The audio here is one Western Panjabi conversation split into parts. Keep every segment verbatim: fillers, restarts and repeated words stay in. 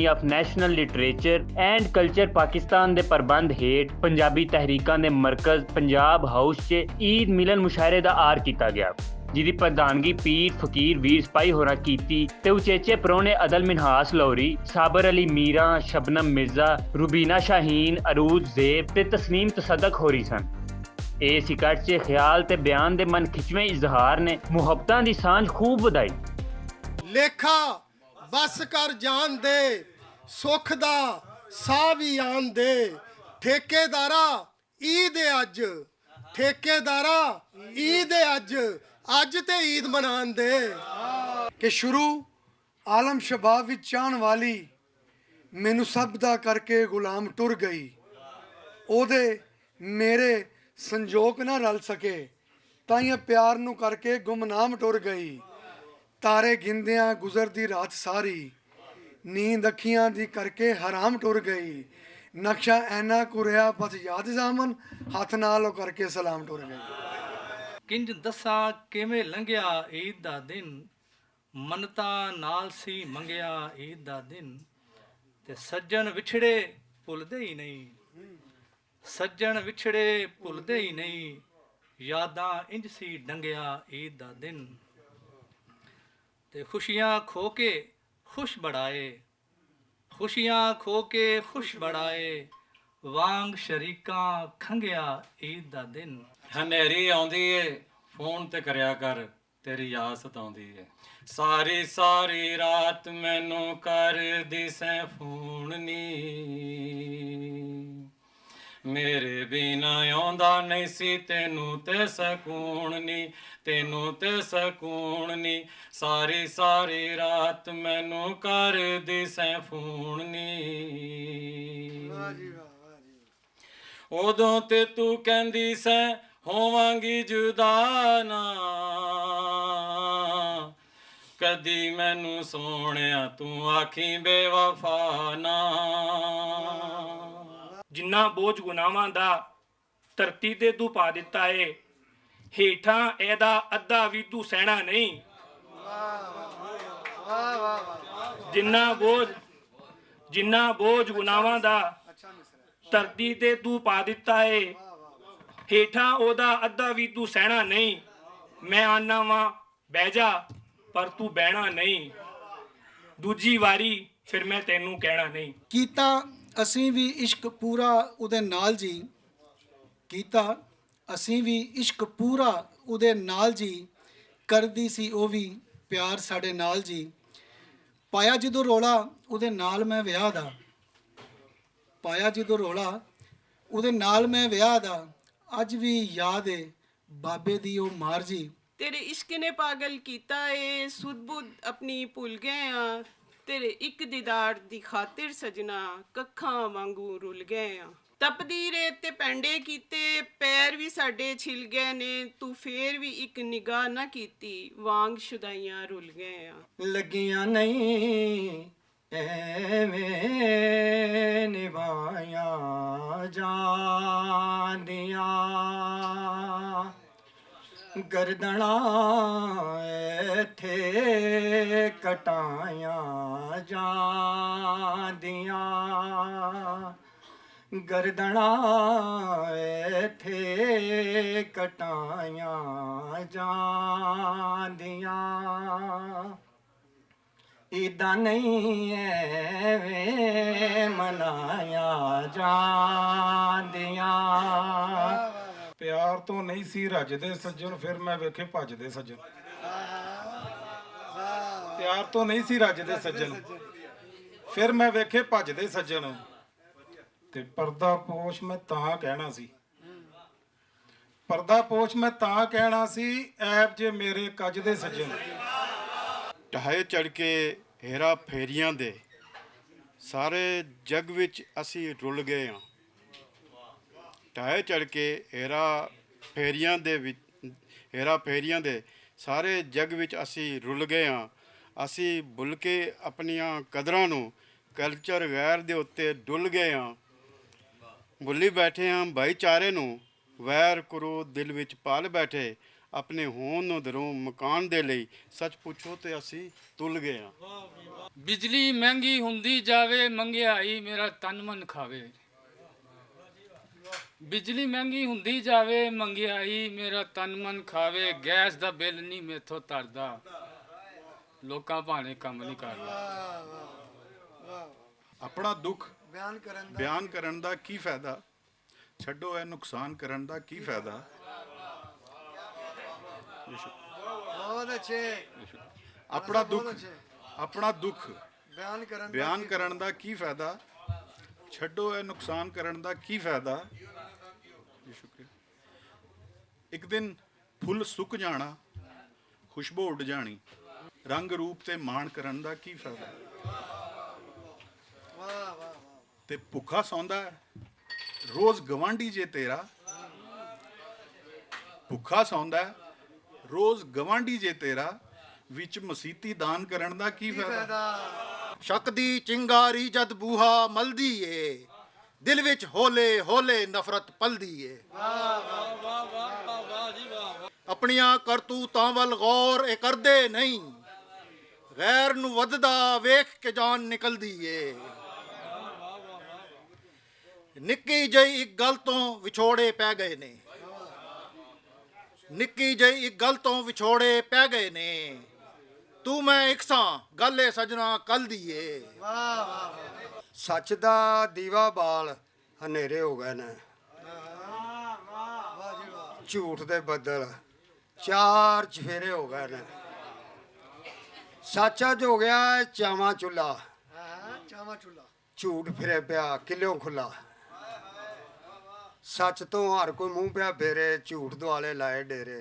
Of national literature and culture Pakistan دے پربند ہیٹھ پنجابی تحریکاں دے مرکز پنجاب ہاؤس چ عید ملن مشاعرے دا آر کیتا گیا، جس دی پردھانگی پیر فقیر ویر سپاہی ہوراں کیتی تے اچیچے پرونے عدل منہاس لہوری، صابر علی میراں، شبنم مرزا، روبینہ شاہین، عروج زیب تے تسنیم تصدق ہوری سن۔ اے سکٹ چ خیال تے بیان دے من کھچویں اظہار نے محبتاں دی سانجھ خوب ودائی۔ لیکھا بس کر جان دے، سکھ دا ساہ وی آن دے۔ ٹھیکے دارا، عید اے اج۔ ٹھیکے دارا، عید اے اج۔ اج تے عید منان دے۔ کہ شروع عالم شباب وچ چاہن والی مینوں سب دا کر کے غلام ٹر گئی۔ اودے میرے سنجوک نہ رل سکے، تائیں پیار نوں کر کے گمنام ٹر گئی۔ تارے گھندیاں گزر دی رات ساری، نیند اکھیاں دی کر کے حرام ٹر گئی۔ نقشہ اینا کوریا بس یاد زامن، ہاتھ نال او کر کے سلام ٹر گئی۔ کنج دسا کیویں لنگیا عید دا دن، منتا نال سی منگیا عید دا دن۔ تے سجن وچھڑے بھلدے ہی نہیں، سجن وچھڑے بھلدے ہی نہیں، یاداں انج سی ڈنگیا عید دا دن۔ تے خوشیاں کھو کے خوش بڑائے، خوشیاں کھو کے خوش بڑائے، وانگ شریکاں کھنگیا عید دا دن۔ ہنیری آندی اے، فون تے کریا کر، تیری یاد ستاؤندی اے۔ ساری ساری رات مینوں کر دی سیں فون نی، میرے بنا آوندا نہیں سی تینوں تے سکون نی، تینوں تے سکون نی۔ ساری ساری رات مینوں کر دی سیں فون نی۔ واہ جی واہ، واہ جی واہ۔ اودوں تے تو کہندی سیں، ہوواں گی جدا نہ، کدی مینوں سونیا تو آکھیں بے وفا نہ۔ جنہ بوجھ گناہاں دا دھرتی تے تو پا دتا ہے، ہیٹھاں ایدا ادھا وی تو سہنا نہیں۔ جنہ بوجھ، جنہ بوجھ گناہاں دا دھرتی تے تو پا دتا ہے، ہیٹھاں اودا ادھا وی تو سہنا نہیں۔ میں آنا واں، بہ جا، پر تو بہنا نہیں۔ دوجی واری پھر میں تینوں کہنا نہیں۔ کیتا اسیں وی عشق پورا اودے نال جی، کیتا اسیں وی عشق پورا اودے نال جی، کردی سی او وی پیار ساڈے نال جی۔ پایا جدوں رولا اودے نال میں ویاہ دا، پایا جدوں رولا اودے نال میں ویاہ دا، اج وی یاد اے بابے دی او مار جی۔ تیرے عشق نے پاگل کیتا اے، سدھ بدھ اپنی بھل گئے آں۔ تیرے اک دیدار دی خاطر سجنا، ککھاں وانگوں رل گئے آں۔ تپدی ریت تے پینڈے کیتے، پیر وی ساڈے چھل گئے نے، تو فیر وی اک نگاہ نہ کیتی، وانگ شدائیاں رل گئے آں۔ لگیاں نہیں ایویں نبھایاں جاندیاں، گردناں ایتھے کٹایاں جاندیاں، گردناں ایتھے کٹایاں جاندیاں۔ عیداں نہیں ایویں منایاں جاندیاں۔ پیار تو نہیں سی رجدے سجن، پھر میں ویکھے بھجدے سجن۔ پیار تو نہیں سی رجدے سجن، پھر میں ویکھے بھجدے سجن۔ تے پردہ پوش میں تاں کہنا سی، پردہ پوش میں تاں کہنا سی، عیب جے میرے کج دے سجن۔ ٹہائے چڑھ کے ہیرا پھیریاں دے سارے جگ وچ اسی رل گئے ہاں۔ ٹہائے چڑھ کے ہیرا پھیریاں دے وچ، ہیرا پھیریاں دے سارے جگ وچ اسی رل گئے ہاں۔ اسی بھل کے اپنیاں قدراں نوں کلچر غیر دے اُتے ڈل گئے ہاں۔ بھلی بیٹھے ہاں بھائی چارے نوں، ویر کرو دل وچ پال بیٹھے، اپنے ہون ادھروں مکان دے لئی، سچ پچھو تے اسی تل گئے ہاں۔ بجلی مہنگی ہوندی جاوے، منگیائی میرا تن من کھاوے۔ بجلی مہنگی ہوندی جاوے، منگیائی میرا تن من کھاوے، گیس دا بل نہیں میتھوں تردا، لوکاں بھانے کم نہیں کردا۔ اپنا دکھ بیان کرن دا کی فائدہ؟ چھڈو اے نقصان کرن دا کی فائدہ؟ اپنا دکھ اپنا دکھ بیان کرن دا کی فائدہ؟ چھڈو اے نقصان کرن دا کی فائدہ؟ اک دن پھل سک جانا، خوشبو اڈ جانی، رنگ روپ تے مان کرن دا کی فائدہ؟ تے بھکھا سوندا ہے روز گوانڈی جے تیرا۔ بھکھا سوندا ہے روز گوانڈی جے تیرا، وچ مسیتی دان کرن دا کی فائدہ؟ شک دی چنگاری جد بوہا ملدی اے، دل وچ ہولے ہولے نفرت پلدی اے۔ اپنیاں کرتوتاں ول غور اے کردے نہیں، غیر نوں ودھدا ویکھ کے جان نکلدی اے۔ نکی جئی اک گل توں وچھوڑے پے گئے نے، نکی جئی اک گل توں وچھوڑے پے گئے نے۔ تو میں اک ساں گل اے سجنا کل دی اے۔ سچ دا دیوا بال ہنیرے ہو گئے نے، جھوٹ دے بدل چار چفیرے ہو گئے نے۔ سچ اج ہو گیا ہے چاواں چولہا، جھوٹ پھرے پیا کلیوں کھلا۔ سچ توں ہر کوئی منہ پیا پھیرے، جھوٹ دوالے لائے ڈیرے۔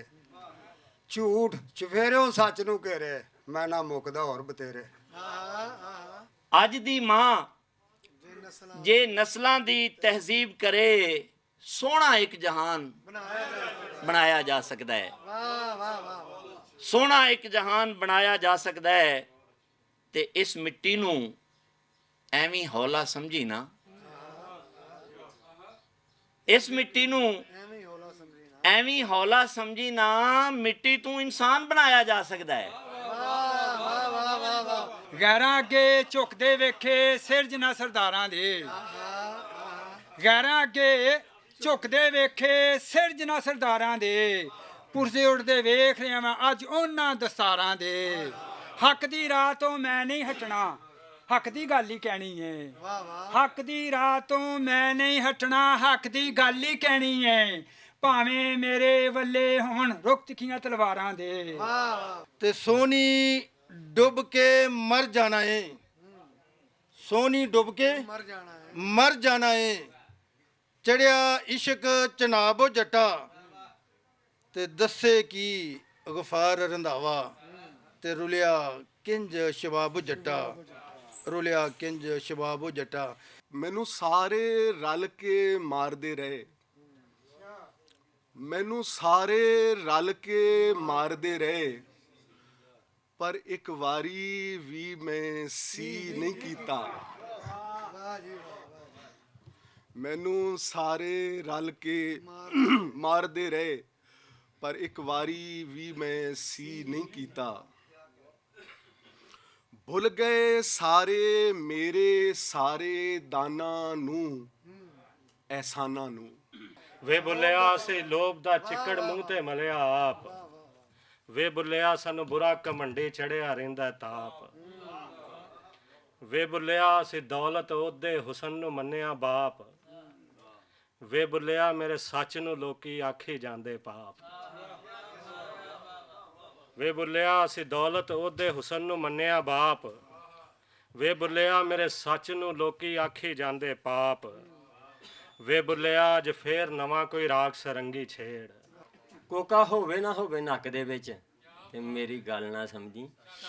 جھوٹ چفیروں سچ نوں گھیرے، میں نہ مکدا ہور بتیرے۔ اج دی ماں جے نسلاں دی تہذیب کرے، سوہنا اک جہان بنایا جا سکدا ہے۔ سوہنا اک جہان بنایا جا سکدا ہے۔ تے اس مٹی نوں ایویں ہولا سمجھی نہ، اس مٹی نوں ایویں ہولا سمجھی نہ، مٹی توں انسان بنایا جا سکدا ہے۔ غیراں اگے جھکدے ویکھے سرج نہ سرداراں دے، غیراں اگے جھکدے ویکھے سرج نہ سرداراں دے، پرزے اڑدے ویکھ رہیا میں اج انہاں دستاراں دے۔ حق دی راہ توں میں نہیں ہٹنا، حق دی گل ہی کہنی ہے۔ حق دی راہ توں میں نہیں ہٹنا، حق دی گل ہی کہنی ہے۔ پاویں میرے ولے ہون رک تکھیاں تلواراں دے۔ تے سونی ڈب کے مر جانا ہے، سونی ڈب کے مر جانا ہے۔ چڑھیا عشق چناب جٹا، تے دسے کی غفار رندھاوا، تے رلیا کنج شباب جٹا، رلیا کنج شباب جٹا۔ مینوں سارے رل کے ماردے رہے، مینوں سارے رل کے ماردے رہے، پر اک واری وی میں سی نہیں کیتا۔ مینوں سارے رل کے ماردے رہے، پر اک واری وی میں سی نہیں کیتا۔ بھل گئے سارے میرے سارے داناں نوں، احساناں نوں۔ وے بھلیا اسی لوب دا چکڑ منہ تے ملیا آپ۔ وے بھلیا سانوں برا گھمنڈی چڑھیا رہندا ہے تاپ۔ وے بھلیا اسی دولت عہدے حسن نوں منیا باپ۔ وے بھلیا میرے سچ نوں لوکی آکھی جاندے پاپ۔ وے بھلیا اسی دولت عہدے حسن نوں منیا باپ۔ وے بھلیا میرے سچ نوں لوکی آکھی جاندے پاپ۔ وے بھلیا اج فیر نواں کوئی راگ سرنگی چھیڑ۔ کوکا ہووے نہ ہووے نک دے وچ، تے میری گل نہ سمجھی،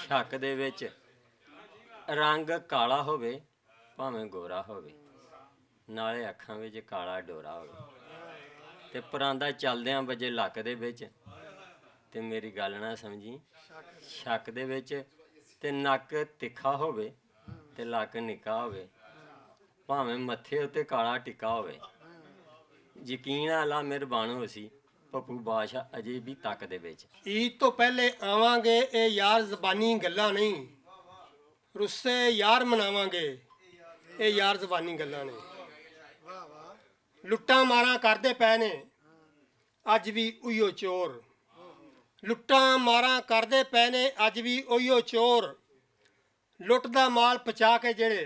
شک دے وچ رنگ کالا ہووے، بھاویں گورا ہووے، نالے اکھاں وچ کالا ڈورا ہووے، تے پراندا چلدیاں بجے لک دے وچ، تے میری گل نہ سمجھی، شک دے وچ، تے نک تکھا ہووے، تے لک نکا ہووے، بھاویں متھے اتے کالا ٹکا ہووے۔ یقین آلا مہربان ہوسی، پپو بادشاہ اجے بھی تک دے وچ۔ عید تو پہلے آواں گے، اے یار زبانی گلاں نہیں۔ رسے یار مناواں گے، اے یار زبانی گلاں نہیں۔ لٹاں ماراں کردے پے نے، اج وی اوہیو چور۔ لٹاں ماراں کردے پے نے، اج وی اوہیو چور۔ لٹ دا مال پچا کے جڑے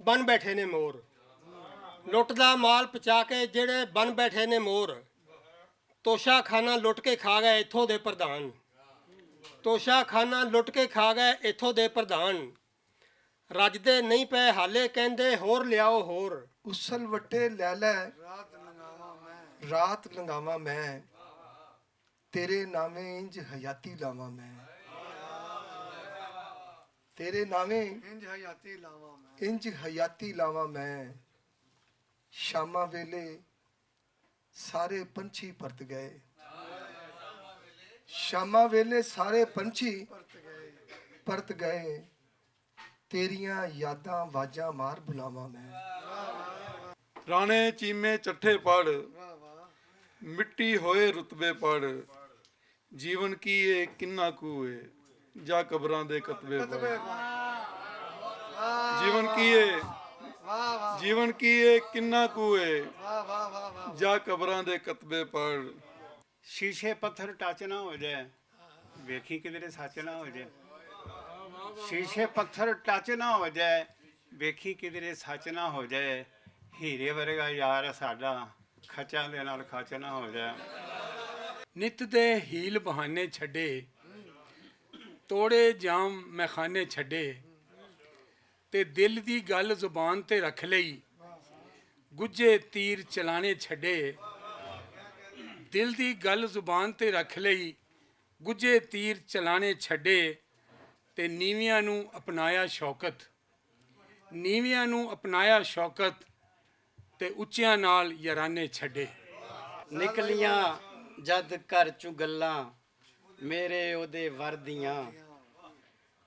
بن بیٹھے نے مور۔ لٹ دا مال پچا کے جڑے بن بیٹھے نے مور۔ توشا خانہ لٹ کے کھا گئے اتھوں دے پردھان۔ توشا خانہ لٹ کے کھا گئے اتھوں دے پردھان۔ رجدے نہیں پے حالے کہندے ہور لیاؤ ہور۔ اسل وٹے لے لے رات لنگاواں میں، تیرے ناویں انج حیاتی لاواں میں۔ تیرے ناویں انج حیاتی لاواں میں۔ شاماں ویلے سارے پنچھی پرت گئے۔ شاماں ویلے سارے پنچھی پرت گئے۔ تیریاں یاداں واجاں مار بلاواں میں۔ رانے چیمے چٹھے پڑھ، مٹی ہوئے رتبے پڑھ۔ جیون کی اے کنا کو اے، جا قبراں دے کتبے پڑھ۔ جیون کی اے، جیون کی اے کنا کو اے، جا قبراں دے کتبے پڑھ۔ شیشے پتھر ٹچ نہ ہو جائے، ویکھی کدھرے سچ نہ ہو جائے۔ شیشے پتھر ٹچ نہ ہو جائے، ویکھی کدھرے سچ نہ ہو جائے۔ ہیرے ورگا یار ساڈا، کھچاں دے نال کھچ نہ ہو جائے۔ نت دے ہیل بہانے چھڈے، توڑے جام میخانے چھڈے، تے دل دی گل زبان تے رکھ لئی، گجے تیر چلانے چھڈے۔ دل دی گل زبان تے رکھ لئی، گجے تیر چلانے چھڈے، تے نیویاں نوں اپنایا شوکت، نیویاں نوں اپنایا شوکت، تے اچیاں نال یارانے چھڈے۔ نکلیاں جد گھر چوں گلاں، میرے اودے ور دیاں،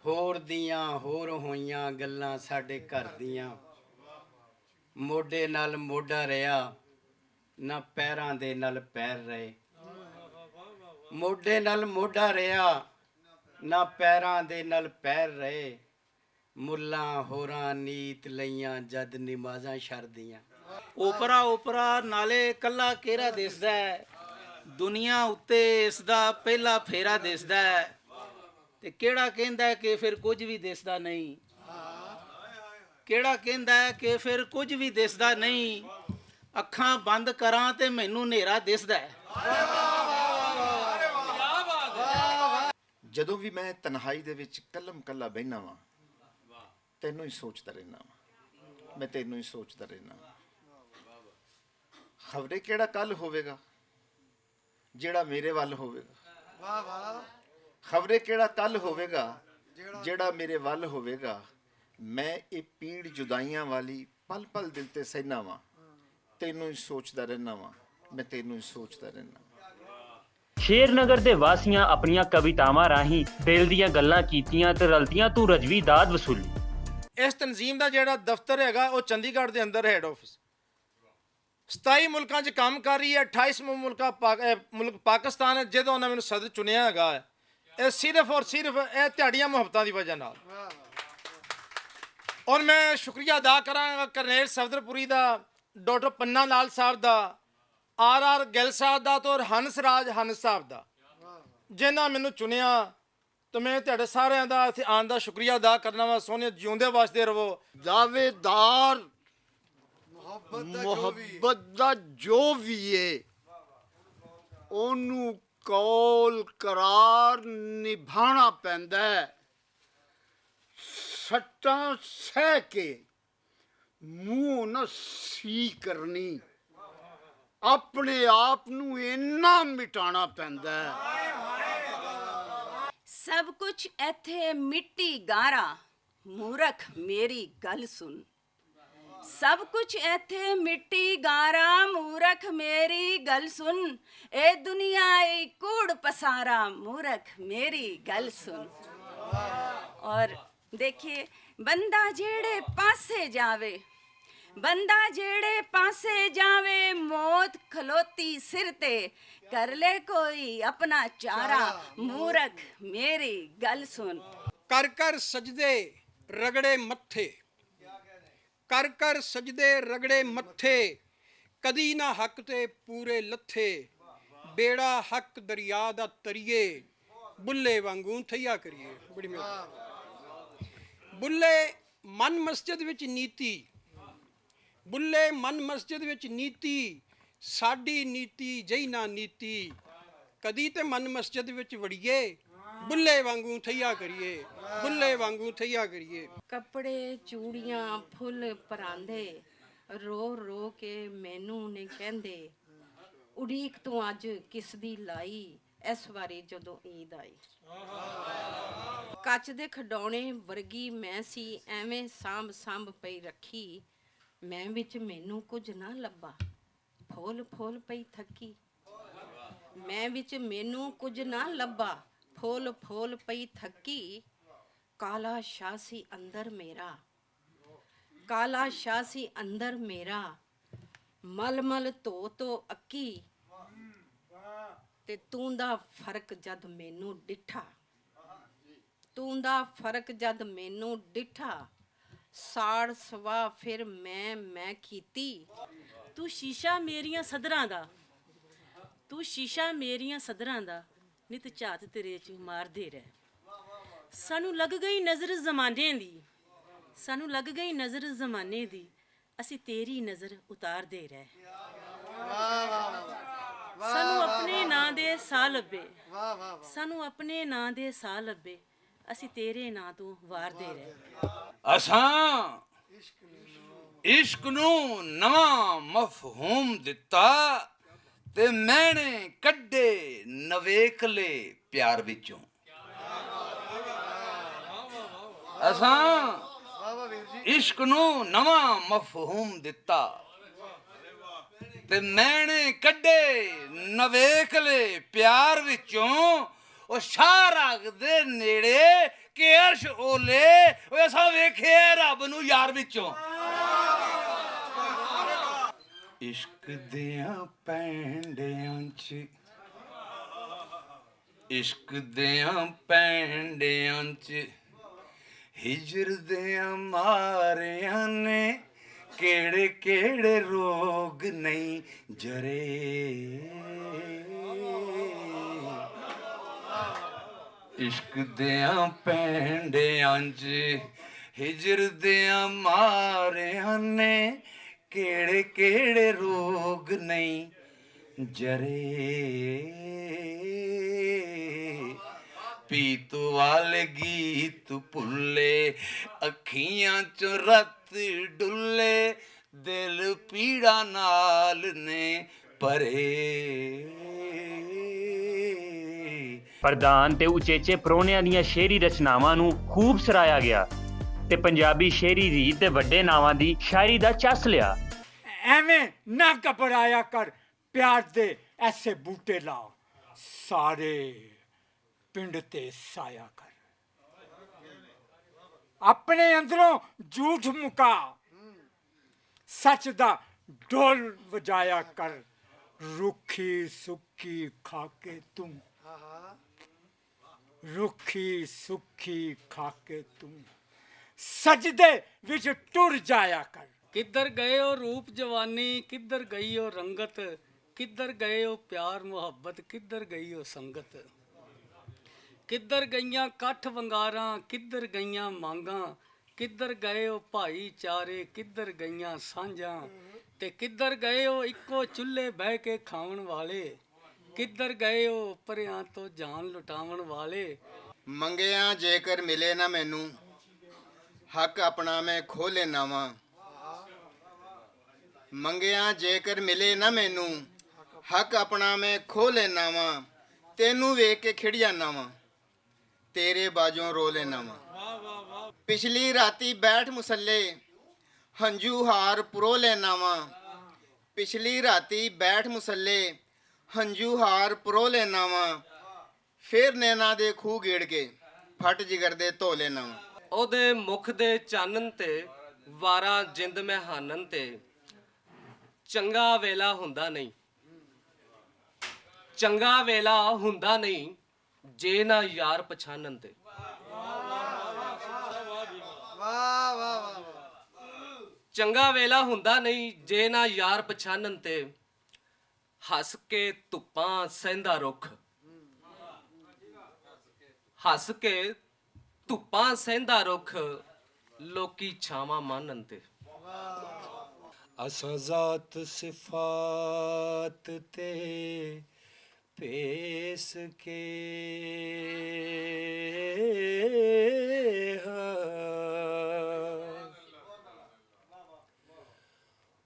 ہور دیاں ہور ہوئیاں گلاں ساڈے گھر دیاں۔ موڈے نال موڈا رہیا، نہ پیراں دے نال پیر رہے۔ موڈے نال موڈا رہیا، نہ پیراں دے نال پیر رہے۔ ملاں ہوراں نیت لئیاں جد نمازاں شر دیاں۔ اوپرا اوپرا نالے کلا کیرا دسدا ہے، دنیا اُتے اس دا پہلا پھیرا دسدا ہے۔ تے کیڑا کہندا ہے کہ پھر کچھ وی دسدا نہیں؟ کیڑا کہندا ہے کہ پھر کچھ وی دسدا نہیں؟ اکھاں بند کراں تے مینوں نیرا دسدا ہے۔ جدوں وی میں تنہائی دے وچ کلم کلا بہنا واں، تینوں ہی سوچدا رہنا واں۔ میں تینوں ہی سوچدا رہنا واں۔ خبرے کیڑا کل ہووے گا، جیڑا میرے ول ہووے گا۔ خبرے کیڑا کل ہووے گا، جیڑا میرے ول ہووے گا۔ میں اے پیڑ جدائیاں والی پل پل دل تے سہنا واں۔ تینوں ہی سوچدا رہنا واں۔ میں تینوں ہی سوچدا رہنا واں۔ شیر نگر دے واسیاں اپنیاں کویتاواں راہیں دل دیاں گلاں کیتیاں تے رلتیاں توں رجوی داد وصولی۔ اس تنظیم دا جڑا دفتر ہے گا، وہ چندی گڑھ دے اندر ہیڈ آفس۔ ستائی ملکاں چ کام کر رہی ہے، اٹھائیس ملک پاکستان ہے، جدوں انہاں مینوں صدر چنیا ہے گا۔ اے صرف اور صرف اے تہاڑیاں محبتاں دی وجہ نال۔ اور میں شکریہ ادا کراں گا کرنیل صفدر پوری دا، ڈاکٹر پننا لال صاحب دا، آر آر گل صاحب دا تے اور ہنس راج ہنس صاحب دا، جنہاں مینوں چنیا۔ تے میں تہاڈے ساریاں دا اتھے آن دا شکریہ ادا کرنا وا۔ سونے جیوندے واسطے رہو۔ دعوے دار محبت دا جو وی ہے، اونوں قول قرار نبھانا پیندا ہے۔ سٹاں سہ کے منہ نہ سی کرنی، اپنے آپ نوں اینا مٹانا پیندا ہے۔ سب کچھ ایتھے مٹی گارا، مورکھ میری گل سن۔ سب کچھ ایتھے مٹی گارا، مورکھ میری گل سن۔ اے دنیا ای کوڑ پسارا، مورکھ میری گل سن۔ اور دیکھیے، بندہ جیڑے پاسے جاوے، بندہ جیڑے پاسے جاوے، موت کھلوتی سر تے۔ کر لے کوئی اپنا چارہ، مورکھ، میری گل سن۔ کر کر سجدے رگڑے متھے، کر کر سجدے رگڑے متھے، کدی نہ حق تے پورے لتھے۔ بیڑا حق دریا دا تریے، بلے وانگوں تھیا کریے۔ بڑی مہربانی۔ بلے من مسجد وچ نیتی، بلے من مسجد وچ نیتی، ساڈی نیتی جئی نہ نیتی۔ کدی تے من مسجد وچ وڑیے، بلے وانگوں تھیا کریے، بلے وانگوں تھیا کریے۔ کپڑے، چوڑیاں، پھل پراندے، رو رو کے مینوں نے کہندے، اڈیک توں اج کس دی لائی، اس واری جدوں عید آئی۔ کچ دے کھڈونے ورگی میں سی، ایویں سانب سانب پئی رکھی۔ میں وچ مینوں کچھ نہ لبا، پھول پھول پئی تھکی۔ میں وچ مینوں کچھ نہ لبا، پھول پھول پئی تھکی۔ کالا شاہ سی اندر میرا، کالا شاہ سی اندر میرا، مل مل تو تو اکی۔ تے توں دا فرق جد مینوں ڈٹھا، توں دا فرق جد مینوں ڈٹھا، ساڑ سوا پھر میں میں کیتی۔ تو شیشہ میریاں صدراں دا، تو شیشہ میریاں صدراں دا، نت جھات تیرے چ مار دے رہے۔ سانو لگ گئی نظر زمانے دی، سانو لگ گئی نظر زمانے دی، اسی تیری نظر اتار دے رہے۔ سانو اپنے ناں دے ساہ لبے، سانو اپنے ناں دے ساہ لبے، اسی تیرے ناں تو وار دے رہے۔ اساں عشق نوں نواں مفہوم دتا، تے میں نے کڈے نویکلے پیار وچوں۔ اساں عشق نوں نواں مفہوم دتا، تے میں نے کڈے نویکلے پیار وچوں۔ او شاہ راگ دے نیڑے، کہ عرش اولے، او اساں ویکھے رب نوں یار وچوں۔ عشق دیاں پینڈیاں چ، عشق دیاں پینڈیاں چ، ہجر دیاں ماریاں نے، کیڑے کیڑے روگ نہیں جرے۔ عشق دیاں پینڈیاں چ، ہجر دیاں ماریاں نے، کیڑے کیڑے روگ نہیں جرے۔ پیت والے گیت پلے، اکھیاں چوں رت ڈلے، دل پیڑا نال نے پرے۔ پردھان تے اچیچے پروہنیاں دیاں شعری رچناواں نوں خوب سرایا گیا تے پنجابی شعری ریت دے وڈے ناواں دی شاعری دا چس لیا۔ ایویں نہ گھبرایا کر، پیار دے ایسے بوٹے لا، سارے پنڈ تے سایا کر۔ اپنے اندروں جھوٹ مکا، سچ دا ڈھول وجایا کر۔ رکھی سکی کھا کے توں، رکھی سکی کھا کے توں سجدے وچ ٹر جایا کر۔ کدھر گئے ہو روپ جوانی، کدھر گئی ہو رنگت، کدھر گئے ہو پیار محبت، کدھر گئی ہو سنگت؟ کدھر گئیاں کٹھ ونگاراں، کدھر گئیاں مانگاں؟ کدھر گئے ہو بھائی چارے، کدھر گئیاں سانجاں؟ تے کدھر گئے ہو اکو چولہے بہہ کے کھاون والے؟ کدھر گئے ہو پریاں تو جان لٹاون والے؟ منگیاں جے کر ملے نہ مینوں، حق اپنا میں کھو لینا واں۔ منگیاں جے کر ملے نہ مینوں، حق اپنا میں کھو لینا واں۔ تینوں ویکھ کے کھڑ جانا واں، تیرے باجوں رو لینا واں۔ پچھلی راتی بیٹھ مسلے، ہنجو ہار پرو لینا واں۔ پچھلی راتی بیٹھ مسلے، ہنجو ہار پرو لینا واں۔ فیر نینا دے کھو گیڑ کے، پھٹ جگر دے دھو لینا واں۔ اوہدے مکھ دے چانن تے، وارا جند میں ہانن تے چنگا ویلا ہوندا نہیں۔ چنگا ویلا ہوندا نہیں جے نہ یار پچھانن تے۔ چنگا ویلا ہوندا نہیں جے نہ یار پچھانن تے۔ ہس کے دھپاں سہندا رکھ، ہس کے دھپاں سہندا رکھ، لوکی چھاواں مانن تے۔ اساں ذات صفات تے پیس کے ہاں۔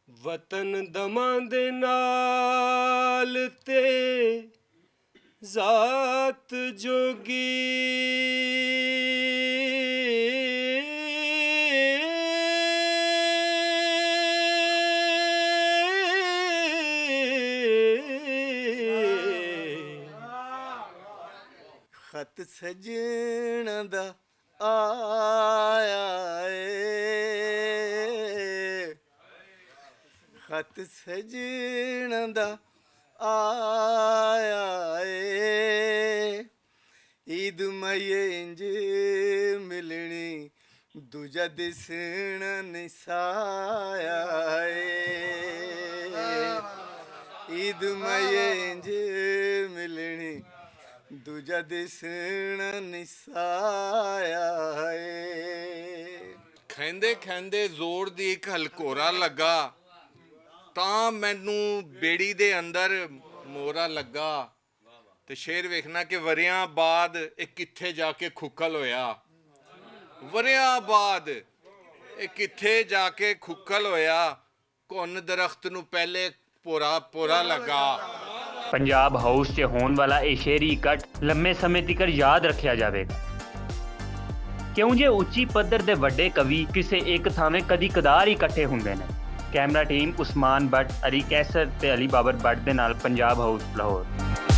وطن دماں دے نال تے ذات جوگی۔ خط سجن دا آیا اے، خط سجن دا آیا اے۔ عید مئی انج ملنی، دوجا دسن نسایا اے۔ عید مئی انج ملنی، دوجا دسن نسایا اے۔ کھیندے کھیندے زور دی اک ہلکورا لگا، تاں مینوں بیڑی دے اندر مورا لگا۔ تے شعر ویکھنا کہ وریاں بعد اے کتھے جا کے کھکل ہویا۔ وریاں بعد اے کتھے جا کے کھکل ہویا۔ کون درخت نوں پہلے پورا پورا لگا۔ پنجاب ہاؤس چ ہون والا اے شعری اکٹھ لمے سمے تیکر یاد رکھیا جاوے گا، کیوں جے اچی پدر دے وڈے کوی کسے اک تھاویں کدی کدار ہی اکٹھے ہوندے نے۔ کیمرہ ٹیم عثمان بٹ، علی قیصر تے علی بابر بٹ دے نال پنجاب ہاؤس، لاہور۔